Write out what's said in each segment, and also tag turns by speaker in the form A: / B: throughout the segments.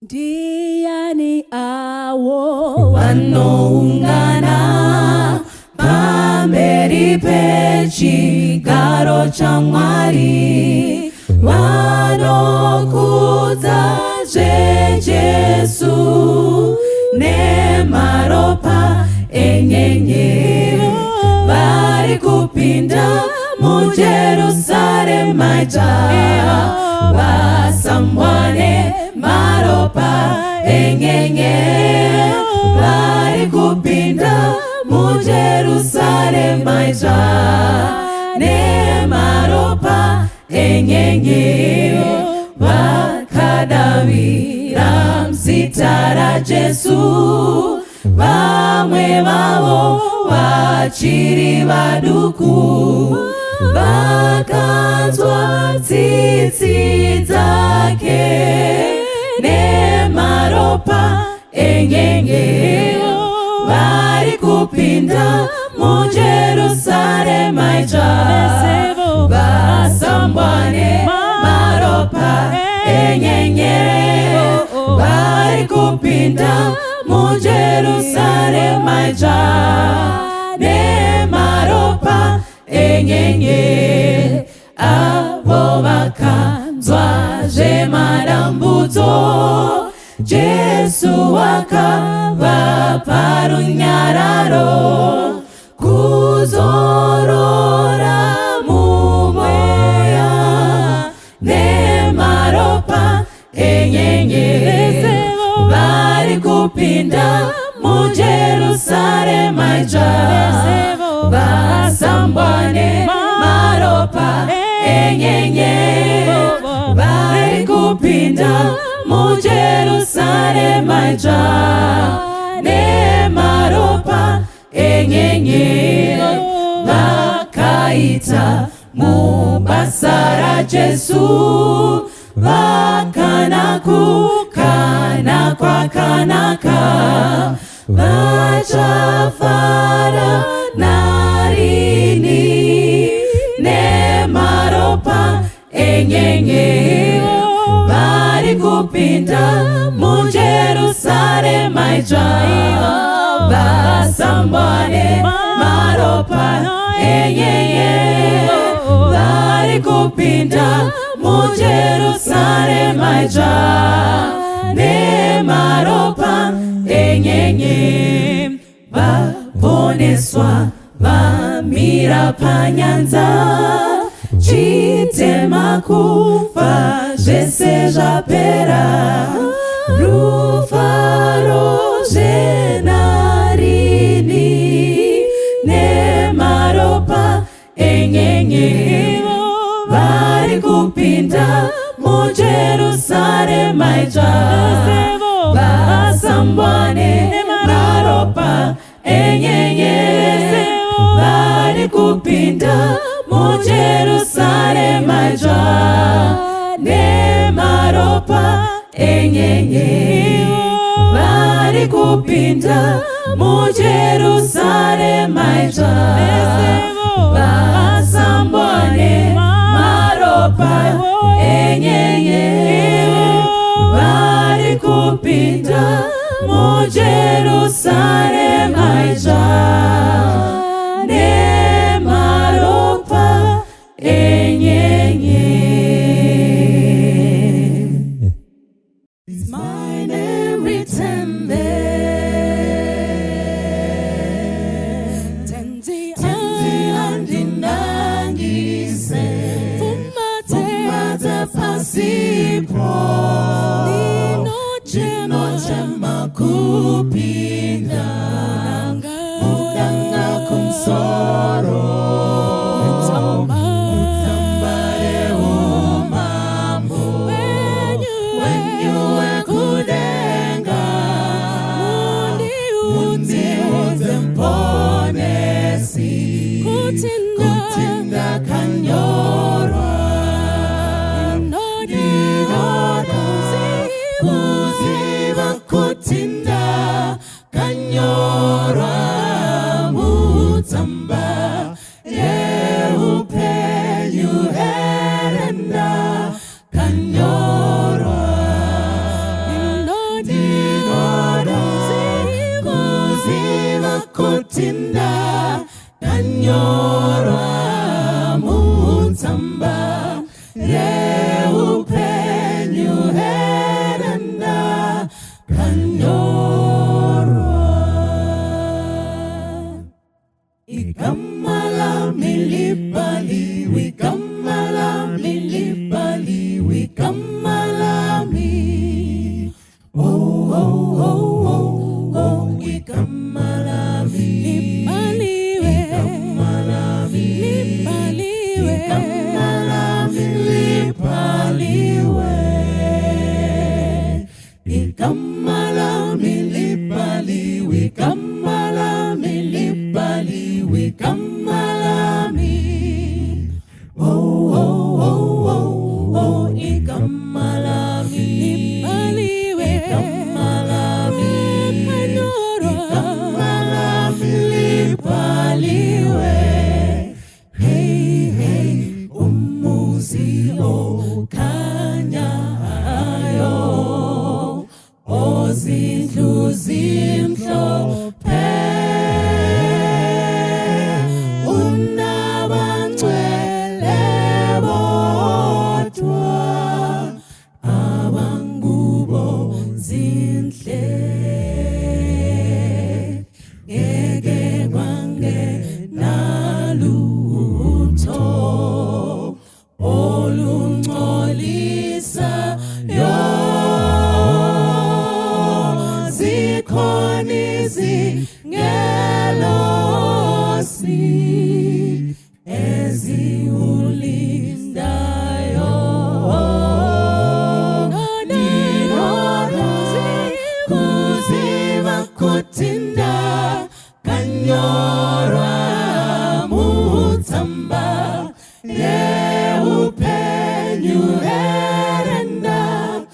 A: Ndiani awo vanoungana pamberi pechigaro chaMwari, vanokudza zveJesu nemaropa enyenye, vari kupinda muJerusarema idzva, vasambwa nemaropa enyenye, vari kupinda muJerusarema idzva nemaropa enyenye, vakadavira muzita raJesu, vamwe vavo vachiri vaduku, vakanzwa tsitsi dzake nemaropa enyenye, vari kupinda muJerusarema idzva, vasambwa nemaropa enyenye, vari kupinda muJerusarema idzva nemaropa enyenye, avo vakanzwa zvemadambudzo, Jesu wakavapa runyararo, kuzorora mumweya nemaropa enyenye, vari kupinda muJerusarema idzva, vasambwa nemaropa enyenye, vari kupinda muJerusarema idzva nemaropa enyenye, vakaita mubasa raJesu, vakana kukana kwakanaka, vachafara narini nemaropa enyenye, vari kupinda muJerusarema idzva, vasambwa nemaropa enyenye, vari kupinda muJerusarema idzva nemaropa enyenye, vaponeswa vamira panyanza, chitema kufa zvese zvapera, rufaro zvenarini nemaropa enyenye, vari kupinda muJerusarema idzva, vasambwa nemaropa enyenye, vari kupinda muJerusarema idzva nemaropa enyenye, vari kupinda muJerusarema idzva, vasambwa nemaropa enyenye, vari kupinda muJerusarema idzva nemaropa enyenye.
B: Is my name written there?
A: Tenzi
B: Tenzi andinangise, pfuma dzepasipo, ndinochema kupinda mudanga kumusoro, mudzamba reumambo wenyu wekudenga. Mundiudze Muponesi, kuti ndakanyorwa. Ndinoda kuziva kuti ndakanyorwa mutsamba yeupenyu here, ndakanyorwa. Kanyorwa. Igama lami libhaliwe, igama lami libhaliwe, igama lami. Oh, oh, oh, oh, oh, igama lami.
A: Libhaliwe.
B: Igama lami.
A: Libhaliwe.
B: Igama lami libhaliwe. Igama lami libhaliwe, igama lami libhaliwe, igama lami. Oh, oh, oh, oh, oh, igama lami.
A: Libhaliwe.
B: Igama lami.
A: Lakanyorwa.
B: Igama lami libhaliwe. Hey, hey, umuzi okhanyayo, ozindlu zimhlophe, unabangcwele bodwa, abangubo zinhle, ngeke kwangena lutho olungcolisayo. Zikhona izingelosi eziwulindayo. Ndinoda kuziva kuti ndakanyorwa mutsamba yeupenyu here, ndakanyorwa.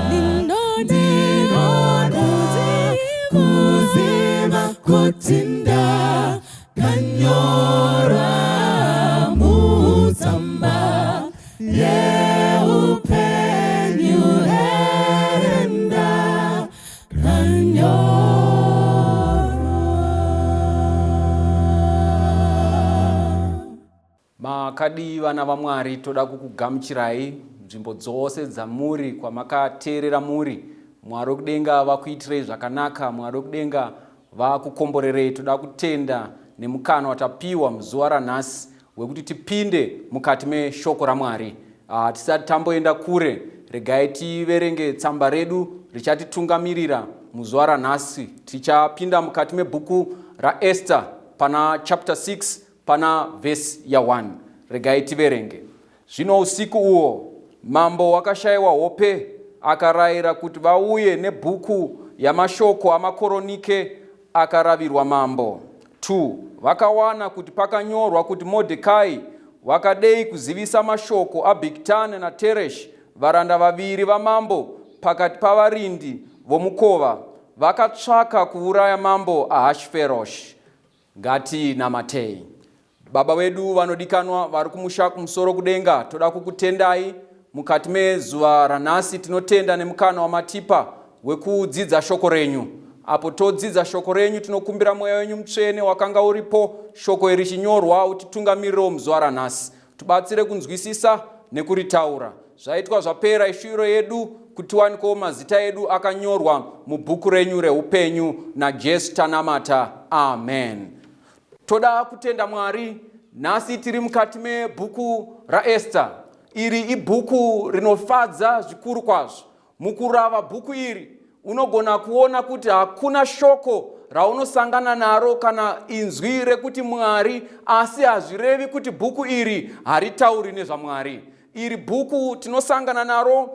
B: Ndinoda kuziva kuti ndakanyorwa mutsamba yeupenyu here, ndakanyorwa.
C: Makadii, vana vaMwari? Toda kukugamuchirai nzvimbo dzose dzamuri, kwamakateerera muri. Mwari wekudenga vakuitirei zvakanaka, Mwari wekudenga vakukomborerei. Toda kutenda nemukana watapiwa muzuva ranhasi wekuti tipinde mukati meshoko raMwari. Tisati tamboenda kure, regai tiverenge tsamba redu richatitungamirira muzuva ranhasi. Tichapinda mukati mebhuku raEsther pana chapter 6, pana vhesi ya1. Regai tiverenge. Zvino usiku uwo mambo wakashayiwa hope, akarayira kuti vauye nebhuku yamashoko amakoronike akaravirwa mambo. 2 Vakawana kuti pakanyorwa kuti Modhekai wakadei kuzivisa mashoko aBhigitani naTereshi, varanda vaviri vamambo pakati pavarindi vomukova, vakatsvaka kuuraya mambo Ahashveroshi. Ngatinamatei. Baba vedu vanodikanwa vari kumusha kumusoro kudenga, toda kukutendai mukati mezuva ranhasi. Tinotenda nemukana wamatipa wekudzidza shoko renyu. Apo todzidza shoko renyu, tinokumbira Mweya wenyu Mutsvene wakanga uripo shoko iri richinyorwa utitungamirirewo muzuva ranhasi, tibatsire kunzwisisa nekuritaura. Zvaitwa zvapera, ishuviro yedu kuti tiwanikewo mazita edu akanyorwa mubhuku renyu reupenyu. NaJesu tanamata, amen. Toda kutenda Mwari. Nhasi tiri mukati mebhuku raEsther. Iri ibhuku rinofadza zvikuru kwazvo. Mukurava bhuku iri, unogona kuona kuti hakuna shoko raunosangana naro kana inzwi rekuti Mwari, asi hazvirevi kuti bhuku iri haritauri nezvaMwari. Iri bhuku tinosangana naro,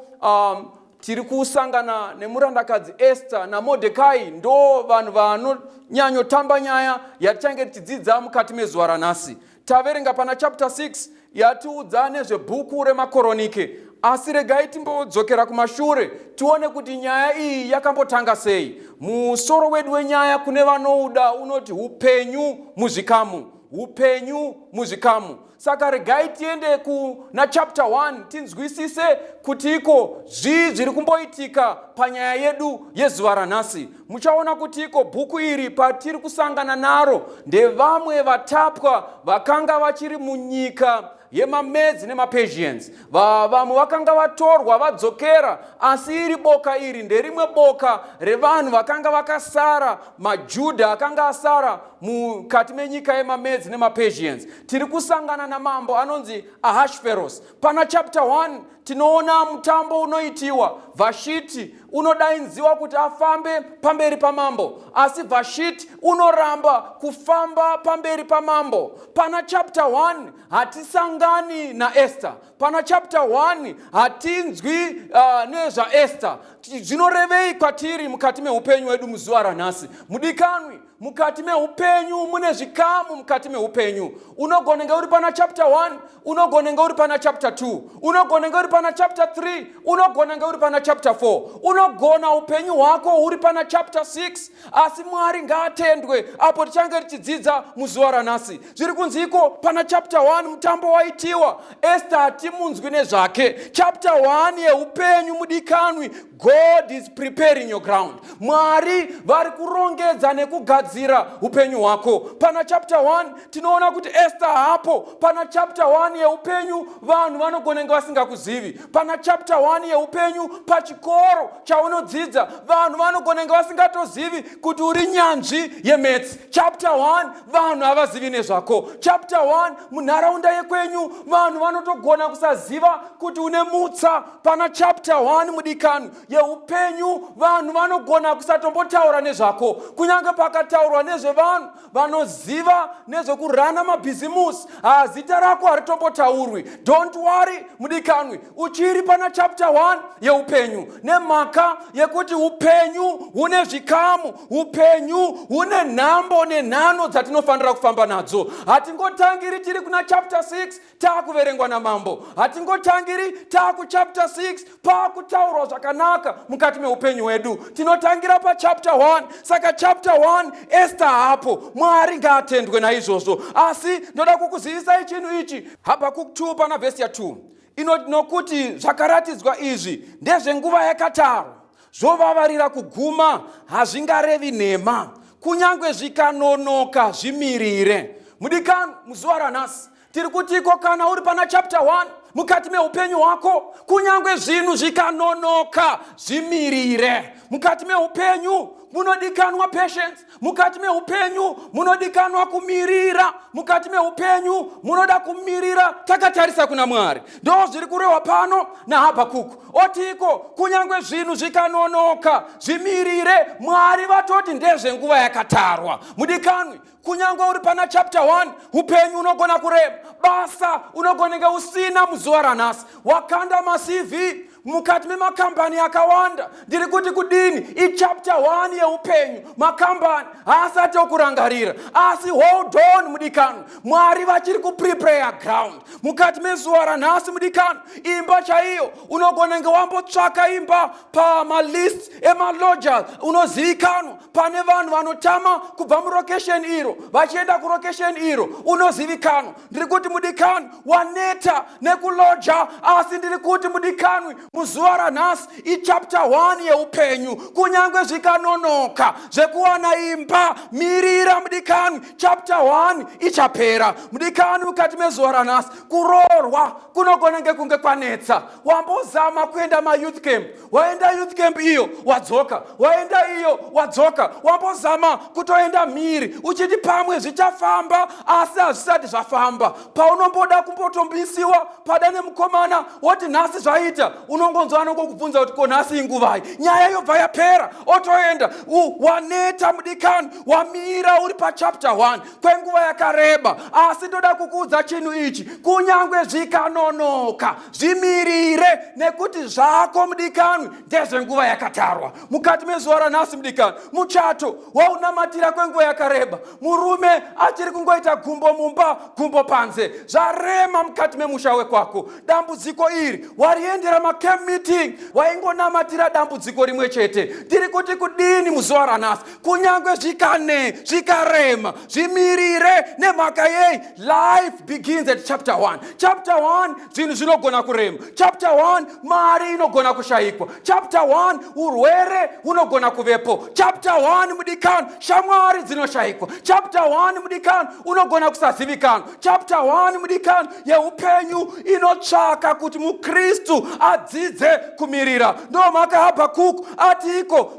C: tiri kusangana nemurandakadzi Esther naModhekai, ndo vanhu vanonyanyotamba nyaya yatichange tichidzidza mukati mezuva ranhasi. Taverenga pana chapter 6 yatiudza nezvebhuku remakoronike, asi regai timbodzokera kumashure tione kuti nyaya iyi yakambotanga sei. Musoro wedu wenyaya, kune vanouda, unoti "Upenyu muzvikamu", upenyu muzvikamu. Saka regai tiende kuna chapter 1 tinzwisise kuti iko zvii zviri kumboitika panyaya yedu yezuva ranhasi. Muchaona kuti iko bhuku iri patiri kusangana naro ndevamwe vatapwa vakanga vachiri munyika. yemaMedes nemaPersians. Vamwe vakanga vatorwa vadzokera, asi iri boka iri nderimwe boka revanhu vakanga vakasara, maJudha akanga asara mukati menyika yemaMedes nemaPersians. Tiri kusangana namambo anonzi Ahasuerus. Pana chapter 1 tinoona mutambo unoitiwa. Vhashiti unodainziwa kuti afambe pamberi pamambo, asi Vhashiti unoramba kufamba pamberi pamambo. Pana chapter 1 hatisangani naEsther. Pana chapter 1 hatinzwi nezvaEsther. Zvinorevei kwatiri mukati meupenyu hwedu muzuva ranhasi? Mudikanwi, mukati meupenyu mune zvikamu. Mukati meupenyu unogona uri pana chapter 1, unogona uri pana chapter 2, unogona uri pana chapter 3, unogona uri pana chapter 4, unogona upenyu hwako huri pana chapter 6. Asi Mwari ngaatendwe apo tichange tichidzidza muzuva ranhasi. Zviri kunziko pana chapter 1? Mutambo waitiwa, Esther hatimunzwi nezvake. Chapter 1 yeupenyu, mudikanwi, God is preparing your ground. Mwari vari kurongedza nekugadzira upenyu hwako. Pana chapter 1 tinoona kuti Esther hapo. Pana chapter 1 yeupenyu vanhu vanogona kunge vasingakuzivi. Pana chapter 1 yeupenyu, pachikoro chaunodzidza, vanhu vanogona kunge vasingatozivi kuti uri nyanzvi yemaths. Chapter 1 vanhu havazivi nezvako. Chapter 1 munharaunda yekwenyu vanhu vanotogona kusaziva kuti une mutsa. Pana chapter 1, mudikanwi, yeupenyu vanhu vanogona kusatombotaura nezvako. Kunyange pakataurwa nezvevanhu vanoziva nezvekurana mabhizimusi, hazita rako haritombotaurwi. Don't worry, mudikanwi, uchiri pana chapter 1 yeupenyu, nemhaka yekuti upenyu hune zvikamu, upenyu hune nhambo nenhano dzatinofanira kufamba nadzo. Hatingotangiri tiri kuna chapter 6 taakuverengwa namambo. Hatingotangiri taakuchapter 6 paakutaurwa zvakanaka mukati meupenyu hwedu. Tinotangira pachapter 1. Saka chapter 1 Esther hapo. Mwari ngaatendwe naizvozvo. Asi ndoda kukuzivisai chinhu ichi. Habhakuk 2 pana vhesi ya2 inoti, "Nokuti zvakaratidzwa izvi ndezvenguva yakatarwa, zvovavarira kuguma, hazvingarevi nhema. Kunyange zvikanonoka, zvimirire." Mudikani, muzuva ranhasi tiri kutiko kana uri pana chapter 1 mukati meupenyu hwako, kunyange zvinhu zvikanonoka, zvimirire. Mukati meupenyu munodikanwa patience. Mukati meupenyu munodikanwa kumirira. Mukati meupenyu munoda kumirira takatarisa kuna Mwari. Ndo zviri kurehwa pano naHabhakuku. Otiko, kunyange zvinhu zvikanonoka, zvimirire. Mwari vatoti ndezvenguva yakatarwa. Mudikanwi, kunyange uri pana chapter 1, upenyu unogona kureba. Basa unogonenge usina muzuva ranhasi. Wakanda maCV mukati memakambani akawanda. Ndiri kuti kudini? Ichapter 1 yeupenyu. Makambani haasati okurangarira, asi hold on, mudikanwi, Mwari vachiri kuprepare ground. Mukati mezuva ranhasi, mudikanwi, imba chaiyo unogona nge wambotsvaka imba pamalist emalodgers. Unozivikanwa pane vanhu vanotama kubva mulocation iro vachienda kulocation iro. Unozivikanwa. Ndiri kuti, mudikanwi, waneta nekuloja. Asi ndiri kuti, mudikanwi, muzuva ranhasi ichapter 1 yeupenyu. Kunyange zvikanonoka zvekuwana imba, mirira, mudikanwi, chapter 1 ichapera. Mudikanwi, mukati mezuva ranhasi kuroorwa kunogona ngekunge kwanetsa. Wambozama kuenda mayouth camp, waenda youth camp iyo, wadzoka, waenda iyo, wadzoka. Wambozama kutoenda mhiri uchiti pamwe zvichafamba, asi hazvisati zvafamba. Paunomboda kumbotombisiwa pada nemukomana, woti nhasi zvaita, unongonzwa anongokubvunza kuti, "Ko nhasi inguvai?" Nyaya yobva yapera, otoenda. Waneta, mudikani, wamira uri pachapter 1 kwenguva yakareba. Asi ndoda kukuudza chinhu ichi: kunyange zvikanonoka, zvimirire, nekuti zvako, mudikanwi, ndezvenguva yakatarwa. Mukati mezuva ranhasi, mudikanwi, muchato waunamatira kwenguva yakareba, murume achiri kungoita gumbo mumba, gumbo panze. Zvarema mukati memusha wekwako. Dambudziko iri wariendera macamp. camp meeting waingonamatira dambudziko rimwe chete. Ndiri kuti kudini muzuva ranhasi? Kunyange zvikane zvikarema, zvimirire. Nemhaka yei? Life begins at chapter 1. Chapter 1, zvinhu zvinogona kurema. Chapter 1, mari inogona kushayikwa. Chapter 1, urwere hunogona kuvepo. Chapter 1, mudikano, shamwari dzinoshayikwa. Chapter 1, mudikano, unogona kusazivikanwa. Chapter 1, mudikano, yeupenyu inotsvaka kuti mukristu adzidze kumirira. Ndo mhaka Habhakuku atiko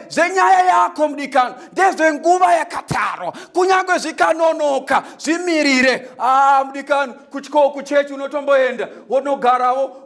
C: zvenyaya yako, mudikano, ndezvenguva yakatarwa. Kunyange zvikanonoka, zvimirire. Ah, mudikano, kuchikoro, kuchechi unotomboenda, wonogarawo,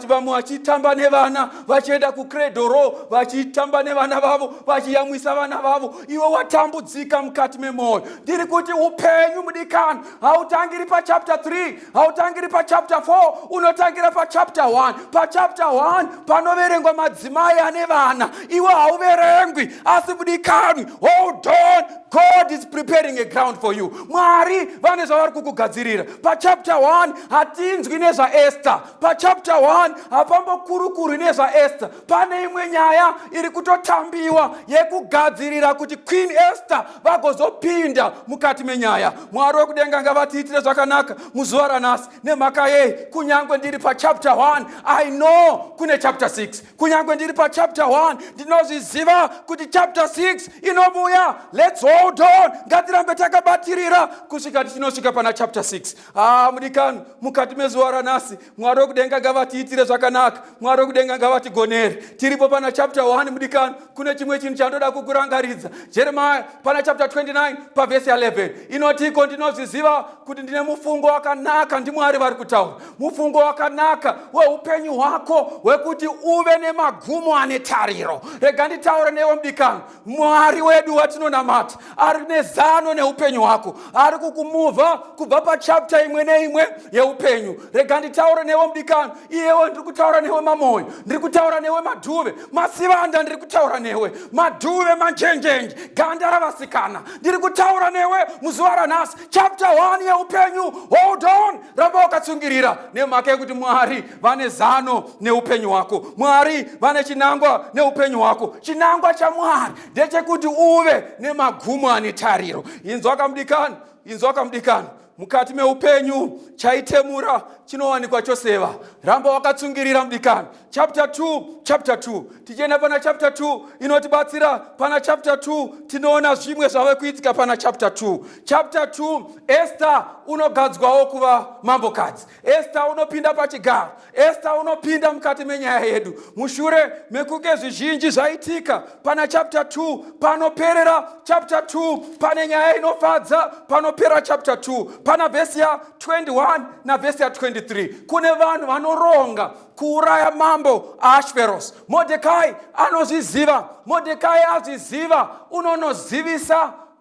C: vamwe vachitamba nevana, vachienda kucradle roll, vachitamba nevana vavo, vachiyamwisa vana vavo, iwe watambudzika mukati memwoyo. Ndiri kuti upenyu, mudikano, hautangiri pachapter 3, hautangiri pachapter 4, unotangira pachapter 1. Pachapter 1 panoverengwa madzimai ane vana, iwe hauverengwi. Asi mudikanwi, hold on, God is preparing a ground for you. Mwari vane zvavari kukugadzirira. Pachapter 1 hatinzwi nezvaEsther. Pachapter 1 hapambokurukurwi nezvaEsther. Pane imwe nyaya iri kutotambiwa yekugadzirira kuti Queen Esther vagozopinda mukati menyaya. Mwari wekudenga ngavatiitire zvakanaka muzuva ranhasi. Nemhaka yei? Kunyange ndiri pachapter 1, I know kune chapter 6. Kunyange ndiri pachapter 1, ndinozviziva kuti chapter 6 inobuya. Let's hold on, ngatirambe takabatirira kusvika tichinosvika pana chapter 6. Ah, mudikani, mukati mezuva ranhasi, Mwari wekudenga ngavatiitire zvakanaka, Mwari wekudenga ngavatigonere. Tiripo pana chapter 1, mudikani, kune chimwe chinhu chandoda kukurangaridza. Jeremiah pana chapter 29 pavhesi ya11 inotiko, "Ndinozviziva kuti ndine mufungo wakanaka." NdiMwari vari kutaura. Mufungo wakanaka weupenyu hwako, wekuti uve nemagumo ane tariro. Rega nditaure newe, mudikani. Mwari wedu watinonamata ari nezano neupenyu hwako, ari kukumuvha kubva pachapter imwe neimwe yeupenyu. Rega nditaure newe, mudikani. Iyewe, ndiri kutaura newe. Mamoyo, ndiri kutaura newe. Madhuve, Masivanda, ndiri kutaura newe. Madhuve, Manjenjenje, ganda ravasikana, ndiri kutaura newe muzuva ranhasi. Chapter 1 yeupenyu, hold on, ramba wakatsungirira, nemhaka yekuti Mwari vane zano neupenyu hwako. Mwari vane chinangwa neupenyu hwako. Chinangwa chaMwari ndechekuti uve nemagumo ane tariro. Inzwa kamudikani, inzwa kamudikani. Mukati meupenyu, chaitemura chinowanikwa choseva. Ramba wakatsungirira, mudikani. Chapter 2, chapter 2, tichienda pana chapter 2 inotibatsira. Pana chapter 2 tinoona zvimwe zvave kuitika. Pana chapter 2, chapter 2, Esther unogadzwawo kuva mambokadzi. Esther unopinda pachigaro. Esther unopinda mukati menyaya yedu mushure mekunge zvizhinji zvaitika. Pana chapter 2, panoperera chapter 2, pane nyaya inofadza. Panopera chapter 2, pana vhesi ya21 navhesi ya23, kune vanhu vanoronga kuuraya mambo Ahashveros. Modhekai anozviziva. Modhekai azviziva,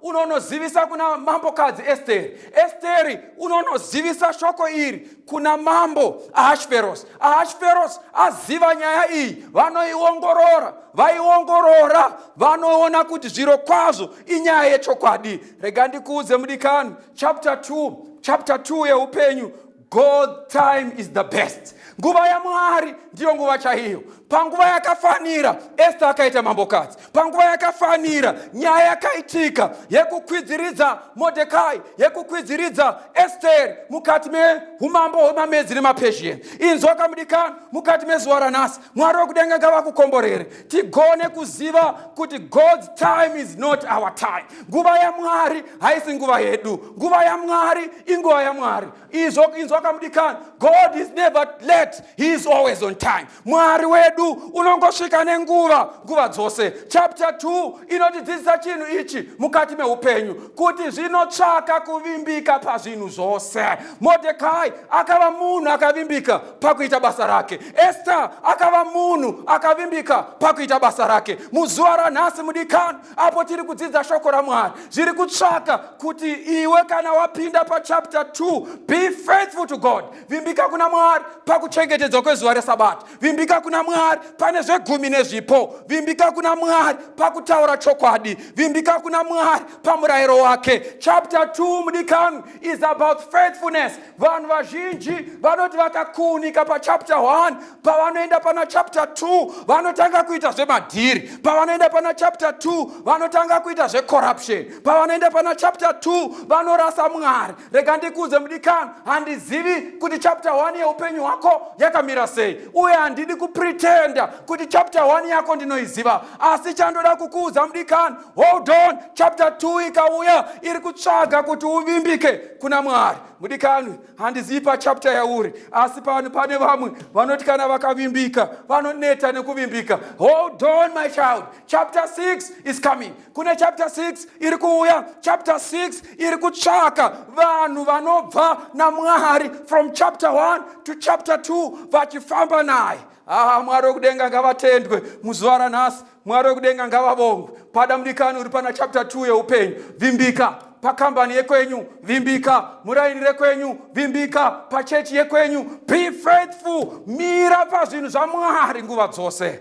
C: unonozivisa kuna mambokadzi Esteri. Esteri unonozivisa shoko iri kuna mambo Ahashveros. Ahashveros aziva nyaya iyi, vanoiongorora. Vaiongorora, vanoona kuti zviro kwazvo inyaya yechokwadi. Rega ndikuudze, mudikani, chapter 2, chapter 2 yeupenyu, God time is the best. Nguva yaMwari ndiyo nguva chaiyo. Panguva yakafanira, Esta akaita mambokadzi. Panguva yakafanira, nyaya yakaitika yekukwidziridza Modhekai, yekukwidziridza Esteri mukati meumambo hwemaMedzi nemaPezhian. Inzwa kamudikani, mukati mezuva ranhasi, Mwari wekudenga ngavakukomborere, tigone kuziva kuti God's time is not our time. Nguva yaMwari haisi nguva yedu. Nguva yaMwari inguva yaMwari. Izvo, inzwa kamudikani, God is never late, he is always on time. Mwari wedu unongosvika nenguva, nguva dzose. Chapter 2 inotidzidzisa chinhu ichi mukati meupenyu, kuti zvinotsvaka kuvimbika pazvinhu zvose. Modhekai akava munhu akavimbika pakuita basa rake. Esther akava munhu akavimbika pakuita basa rake. Muzuva ranhasi, mudikani, apo tiri kudzidza shoko raMwari, zviri kutsvaka kuti iwe kana wapinda pachapter 2, be faithful to. to God. Vimbika kuna Mwari pakuchengetedzwa kwezuva reSabata. Vimbika kuna Mwari pane zvegumi nezvipo. Vimbika kuna Mwari pakutaura chokwadi. Vimbika kuna Mwari pamurayiro wake. Chapter 2, mudikanwi, is about faithfulness. Vanhu vazhinji vanoti vakakunika pachapter 1, pavanoenda pana chapter 2 vanotanga kuita zvemadhiri. Pavanoenda pana chapter 2 vanotanga kuita zvecorruption. Pavanoenda pana chapter 2 vanorasa Mwari. Rega ndikuudze, mudikani, handizivi kuti chapter 1 yeupenyu hwako yakamira sei, uye handidi kupretenda kuti chapter 1 yako ndinoiziva. Asi chandoda kukuudza, mudikani, hold on. Chapter 2 ikauya, iri kutsvaga kuti uvimbike kuna Mwari. Mudikani, handizivi pachapter yauri, asi pano pane vamwe vanoti kana vakavimbika vanoneta nekuvimbika. Hold on, my child. Chapter 6 is coming. Kune chapter 6 iri kuuya. Chapter 6 iri kutsvaka vanhu vanobva naMwari from chapter 1 to chapter 2 vachifamba naye. Ah, Mwari wekudenga ngavatendwe muzuva ranhasi. Mwari wekudenga ngavavongwe. Pada, mudikani, uri pana chapter 2 yeupenyu, vimbika pakambani yekwenyu, vimbika muraini rekwenyu, vimbika pachechi yekwenyu. Be faithful. Mira pazvinhu zvaMwari nguva dzose.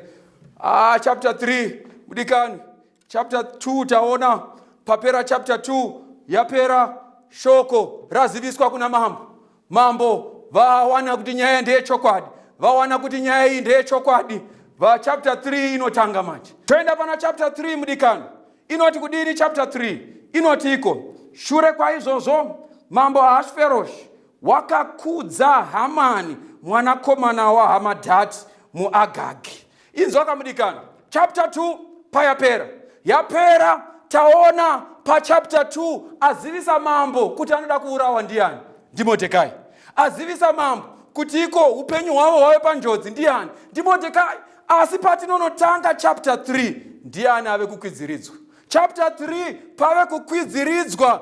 C: Ah, chapter 3, mudikani. Chapter 2 taona papera. Chapter 2 yapera, shoko raziviswa kuna mambo. Mambo vawana kuti nyaya ndeyechokwadi. Vawana kuti nyaya iyi ndeyechokwadi, vachapter 3 inotanga manje. Toenda pana chapter 3, mudikani. Inoti kudini chapter 3? Inoti iko, shure kwaizvozvo mambo Ahashveroshi wakakudza Hamani mwanakomana waHamadhati muAgagi. Inzwa kamudikani, chapter 2 payapera, yapera, taona pachapter 2 azivisa mambo kuti anoda kuurawa ndiani? NdiModhekai. Azivisa mambo kuti iko upenyu hwavo hwave panjodzi ndiani? NdiModhekai. Asi patinonotanga chapter 3, ndiani ave kukwidziridzwa? Chapter 3 pave kukwidziridzwa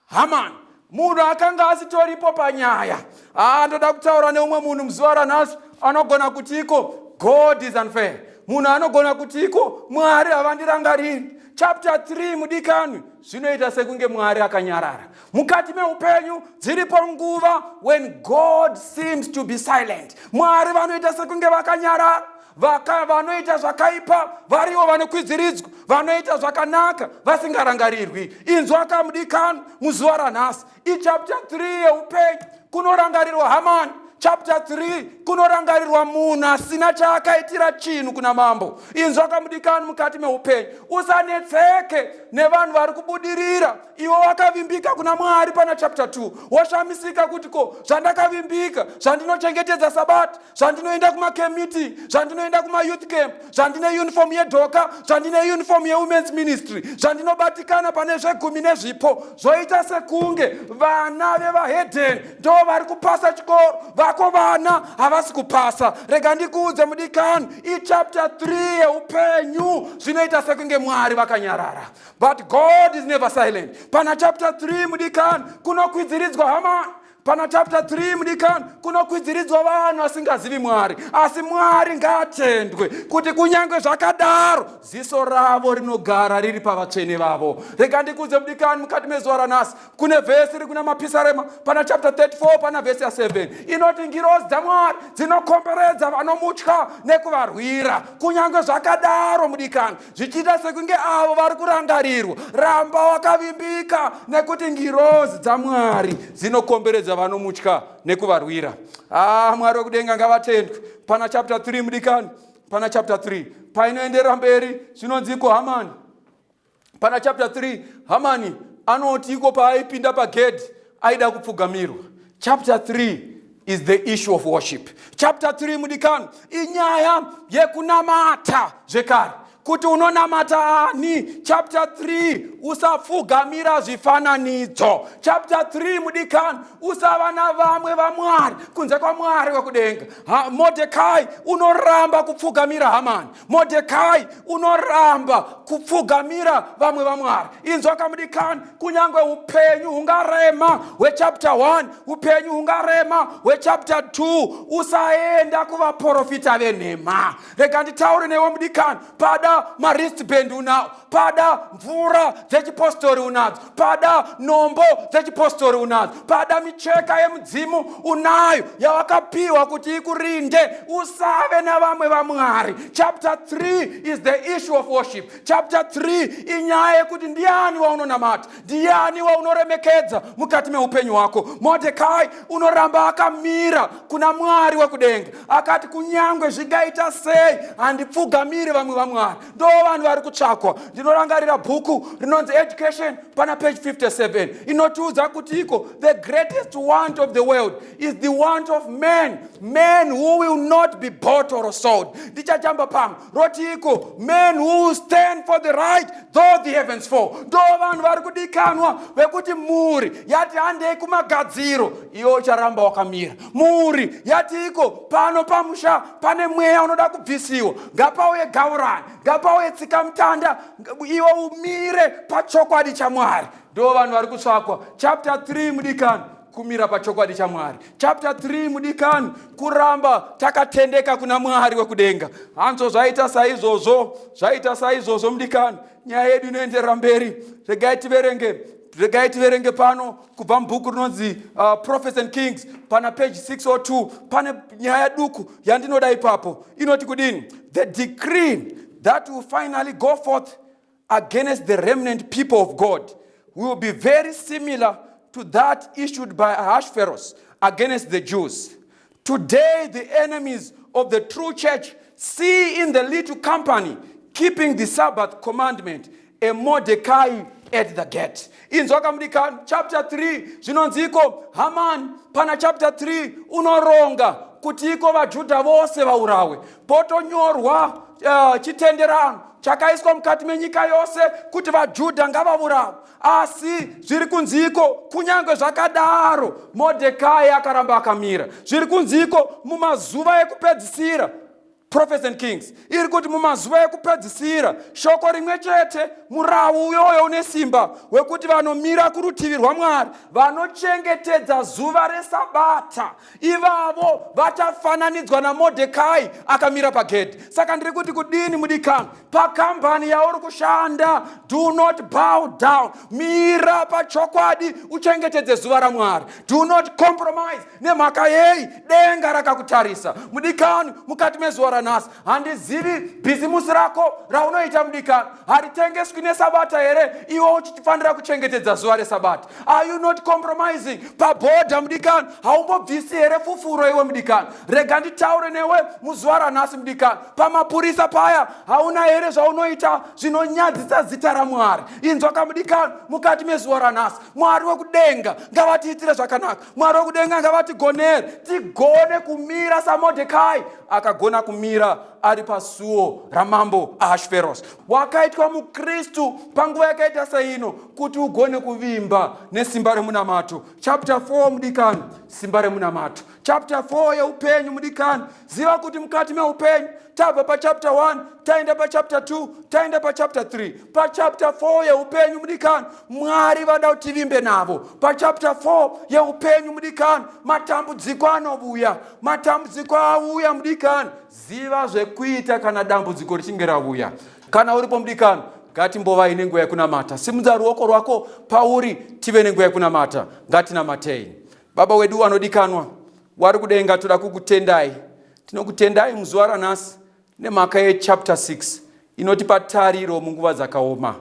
C: Hamani, munhu akanga asitoripo panyaya. Ah, ndoda kutaura neumwe munhu muzuva ranhasi anogona kuti iko God is unfair. Munhu anogona kuti iko Mwari havandirangariri. Chapter 3, mudikanwi, zvinoita sekunge Mwari akanyarara. Mukati meupenyu dziripo nguva when God seems to be silent. Mwari vanoita sekunge vakanyarara. Vanoita zvakaipa varivo vanokwidziridzwa, vanoita zvakanaka vasingarangarirwi. Inzwa kamudikani, muzuva ranhasi ichapter 3 yeupenyu, kunorangarirwa Hamani. Chapter 3 kunorangarirwa munhu asina chaakaitira chinhu kuna mambo. Inzwa kamudikani, mukati meupenyu usanetseke nevanhu vari kubudirira. Iwe wakavimbika kuna Mwari pana chapter 2, woshamisika kuti ko zvandakavimbika, zvandinochengetedza Sabata, zvandinoenda kumacamp, zvandinoenda kumayouth camp, zvandine uniform yedhoka, zvandine uniform yewomen's ministry, zvandinobatikana pane zvegumi nezvipo, zvoita sekunge vana vevahedheni ndo vari kupasa chikoro, vako vana havasi kupasa. Rega ndikuudze, mudikani, ichapter 3 yeupenyu, zvinoita sekunge Mwari vakanyarara, but God is never silent. Pana chapter 3, mudikani, kunokwidziridzwa Hamani. Pana chapter 3, mudikani, kunokwidziridzwa vanhu vasingazivi Mwari. Asi Mwari ngaatendwe kuti kunyange zvakadaro ziso ravo rinogara riri pavatsvene vavo. Rega ndikuudze, mudikani, mukati mezuva ranhasi kune vhesi iri kuna Mapisarema pana chapter 34 pana vhesi ya7 inoti ngirozi dzaMwari dzinokomberedza vanomutya nekuvarwira. Kunyange zvakadaro, mudikani, zvichiita sekunge avo vari kurangarirwa, ramba wakavimbika nekuti ngirozi dzaMwari dzinokomberedza vanomutya nekuvarwira. Ah, Mwari wekudenga ngavatendwe. Pana chapter 3, mudikani, pana chapter 3 painoenderera mberi, zvinonzi iko Hamani pana chapter 3, Hamani anoti iko paaipinda pagedhi aida kupfugamirwa. Chapter 3 is the issue of worship. Chapter 3, mudikani, inyaya yekunamata zvekare, kuti unonamata ani. Chapter 3, usapfugamira zvifananidzo. Chapter 3, mudikani, usava navamwe vamwari kunze kwaMwari wekudenga. Modhekai unoramba kupfugamira Hamani. Modhekai unoramba kupfugamira vamwe vamwari. Inzwa kamudikani, kunyange upenyu hungarema hwechapter 1, upenyu hungarema hwechapter 2, usaenda kuvaprofita venhema. Rega nditaure newe, mudikani, pada. Pada mawristband unawo, pada mvura dzechipostori unadzo, pada nombo dzechipostori unadzo, pada micheka yemudzimu unayo yawakapiwa kuti ikurinde usave navamwe vamwari. Chapter 3 is the issue of worship. Chapter 3 inyaya yekuti ndiani waunonamata, ndiani waunoremekedza mukati meupenyu hwako. Modhekai unoramba akamira kuna Mwari wekudenga, akati, "Kunyangwe zvingaita sei, handipfugamiri vamwe vamwari." Ndo vanhu vari kutsvakwa. Ndinorangarira bhuku rinonzi Education, pana page 57, inotiudza kuti iko the greatest want of the world is the want of men, men who will not be bought or sold. Ndichajamba pamwe roti iko men who will stand for the right though the heavens fall. Ndo vanhu vari kudikanwa, vekuti mhuri yati handei kumagadziro, iwe ucharamba wakamira. Mhuri yati iko pano pamusha pane mweya unoda kubvisiwa, ngapauye gaurani, ngapauye tsikamutanda, iwe umire pachokwadi chaMwari. Ndo vanhu vari kutsvakwa. Chapter 3, mudikani, kumira pachokwadi chaMwari. Chapter 3, mudikani, kuramba takatendeka kuna Mwari wekudenga. Hanzo zvaita saizvozvo, zvaita saizvozvo, mudikani. Nyaya yedu inoenderera mberi. Regai tiverenge, regai tiverenge pano kubva mubhuku rinonzi Prophets and Kings, pana page 602. Pane nyaya duku yandinoda ipapo. Inoti kudini? "The decree that will finally go forth against the remnant people of God will be very similar to that issued by Ahasuerus against the Jews. Today, the enemies of the true church see in the little company keeping the Sabbath commandment a Mordecai at the gate." Inzwa kamudikani, chapter 3 zvinonzi iko Haman pana chapter 3 unoronga kuti iko vaJudha vose vaurawe. Potonyorwa chitenderano chakaiswa mukati menyika yose kuti vaJudha ngavaurawe. Asi zviri kunziko, kunyange zvakadaro, Modhekai akaramba akamira. Zviri kunziko mumazuva ekupedzisira, Prophets and Kings iri kuti mumazuva ekupedzisira shoko rimwe chete, murawu uyoyo une simba wekuti vanomira kurutivi rwaMwari, vanochengetedza zuva reSabata, ivavo vachafananidzwa naModhekai akamira pagedhi. Saka ndiri kuti kudini, mudikani? Pakambani yauri kushanda, do not bow down. Mira pachokwadi, uchengetedze zuva raMwari. Do not compromise. Nemhaka yei? Denga rakakutarisa, mudikani, mukati mezuva ranhasi. Handizivi bhizimusi rako raunoita, mudikani, haritengeswi neSabata here, iwe uchifanira kuchengetedza zuva reSabata? Are you not compromising pabhodha, mudikani? Haumbobvisi here fufuro iwe, mudikani? Rega nditaure newe muzuva ranhasi, mudikani. Pamapurisa paya, hauna here zvaunoita zvinonyadzisa zita raMwari? Inzwa kamudikani, mukati mezuva ranhasi, Mwari wekudenga ngavatiitire zvakanaka. Mwari wekudenga ngavatigonere, tigone kumira saModhekai akagona kumira ari pasuo ramambo Ahashveros. Wakaitwa muKristu panguva yakaita seino kuti ugone kuvimba nesimba remunamato. Chapter 4, mudikani, simba remunamato. Chapter 4 yeupenyu, mudikani, ziva kuti mukati meupenyu tabva pachapter 1, taenda pachapter 2, taenda pachapter 3. Pachapter 4 yeupenyu, mudikani, Mwari vada kuti tivimbe navo. Pachapter 4 yeupenyu, mudikani, matambudziko anovuya. Matambudziko auya, mudikani, ziva zvekuita kana dambudziko richinge rauya. Kana uripo, mudikani, ngatimbovai nenguva yekunamata. Simudza ruoko rwako pauri, tive nenguva yekunamata. Ngatinamatei. Baba wedu anodikanwa wari kudenga, toda kukutendai. Tinokutendai muzuva ranhasi nemhaka yechapter 6 inotipa tariro munguva dzakaoma.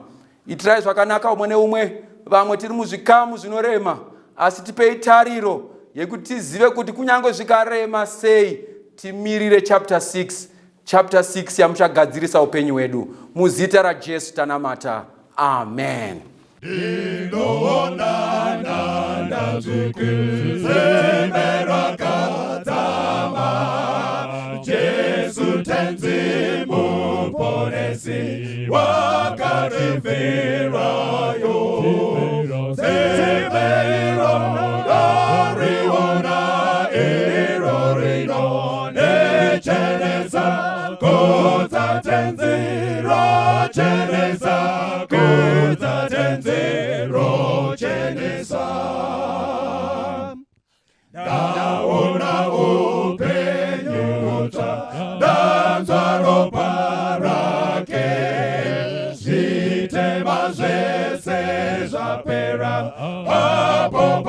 C: Itirai zvakanaka umwe neumwe. Vamwe tiri muzvikamu zvinorema, asi tipei tariro yekuti tizive kuti kunyange zvikarema sei, timirire chapter 6, chapter 6 yamuchagadzirisa upenyu hwedu. Muzita raJesu tanamata, amen.
B: Ndinoonana ndazvikuzeme rakadzama, Jesu Tenzi Muponesi wakatifirayo. Tsime iro ndariona, iro rinondichenesa, kudza Tenzi, rochenesa, kudza Tenzi, rochenesa. Ndaona upenyu hutsva, ndanzwa ropa rake.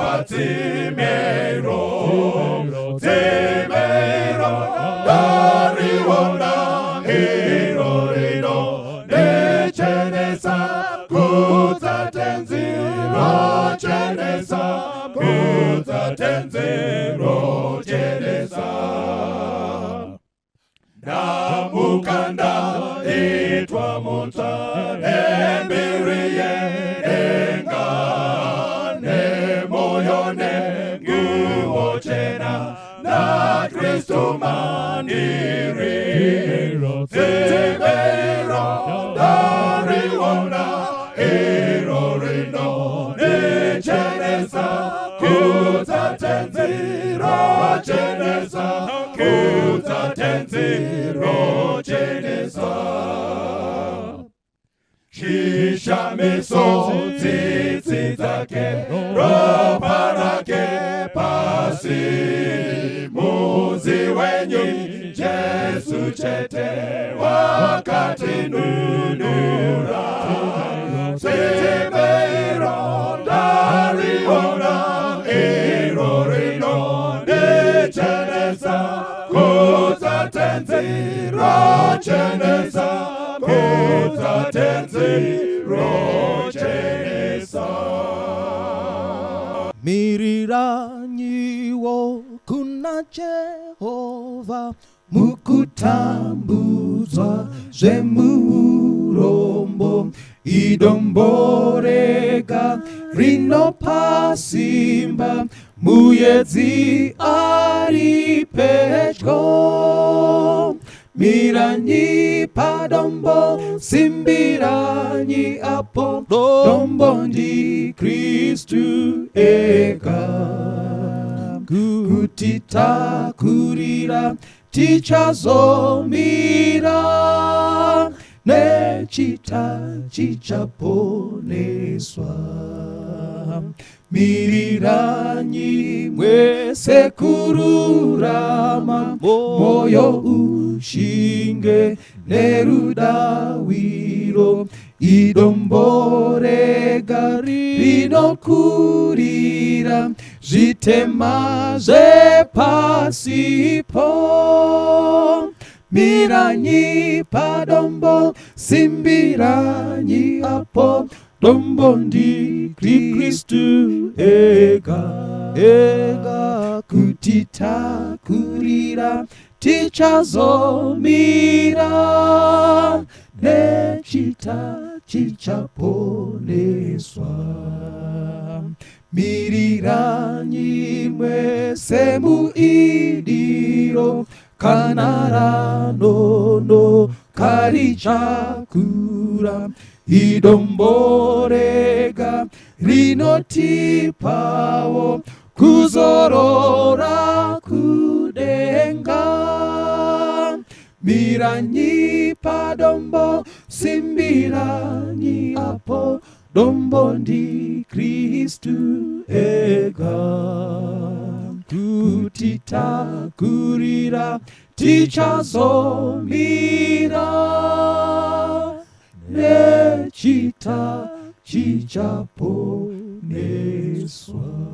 B: patsimero tsimero ndariona iro rino ndichenesa kudza tenzi rochenesa kudza tenzi rochenesa ndamukanda itwa mutsva nembiri yedenga nemoyo nenguo chena nakristu mandiri tsivero ndariona iro rino ndichenesa kudza tenzi rochenesa kudza tenzi rochenesa chishamiso tsitsi dzake ropa rake pasi muzi wenyu Jesu chete wakatinunura tsime ndariona iro rino ndichenesa kudza tenzi rochenesa kudza tenzi rochenesa.
D: Miriranyiwo kuna Jehova mukutambudzwa zvemurombo idombo rega rinopa simba muyedzi ari pedyo miranyi padombo simbiranyi apo dombo ndi Kristu ega kuti takurira tichazomira nechita chichaponeswa miriranyi mwese kururama moyo ushinge nerudawiro idombo rega rinokurira zvitema zvepasipo miranyi padombo simbiranyi apo dombo ndi Kristu ega ega kuti takurira tichazomira nechita chichaponeswa miriranyi mwese muidiro kana ranono karichakura idombo rega rinotipawo kuzorora kudenga miranyi padombo simbiranyi apo dombo ndi Kristu ega kuti takurira tichazomira nechita chichaponeswa.